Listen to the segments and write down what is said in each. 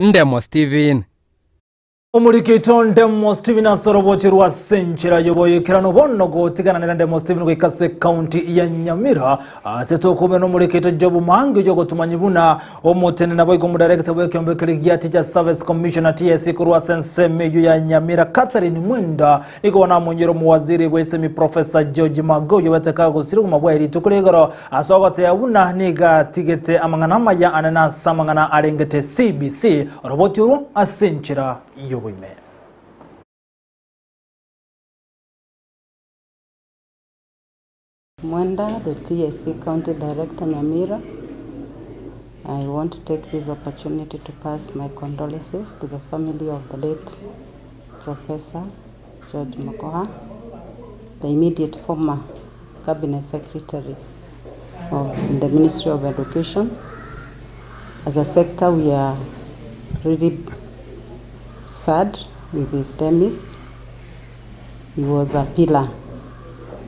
Ndemo Steven. Omoriki oito Ndemo Steven ase orobochi rwa ase enchera y'oboyekerano bono gotigananera Ndemo Steven goika ase ekaunti ya Nyamira ase tokobe nomoriki oito Job Mange oyo ogotumanyia buna omotenena boigo omodarekta bw'ekeombe keria gia Teachers Service Commission TSC korwa ase ensemo eyio ya Nyamira Catherine Mwenda nigo bono amonyire omowaziri bw'esemi Professor George Magoyo obete kagosira obogima bwaye rituko ria igoro ase ogoteba buna nigo atigete amang'ana amaya anene ase amang'ana arengete CBC Oroboti orwo ase enchera y'oboime. Mwenda, the TSC County Director Nyamira, I want to take this opportunity to pass my condolences to the family of the late Professor George Magoha, the immediate former Cabinet Secretary of the Ministry of Education. As a sector, we are really sad with his demise. He was a pillar,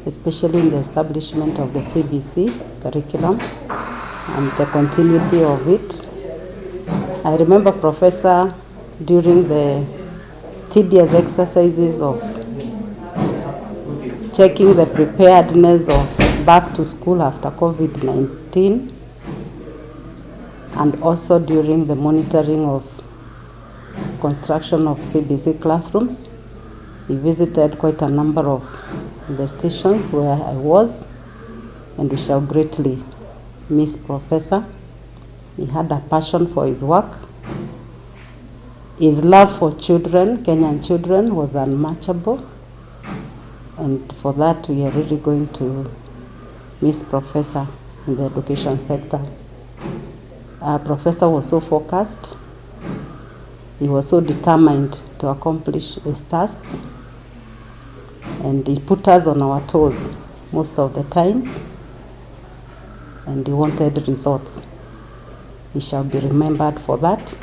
especially in the establishment of the CBC curriculum and the continuity of it. I remember Professor during the tedious exercises of checking the preparedness of back to school after COVID-19 and also during the monitoring of construction of CBC classrooms. He visited quite a number of the stations where I was and we shall greatly miss Professor. He had a passion for his work. His love for children, Kenyan children, was unmatchable. And for that, we are really going to miss Professor in the education sector. Uh, Professor was so focused. He was so determined to accomplish his tasks. And he put us on our toes most of the times. And he wanted results. He shall be remembered for that.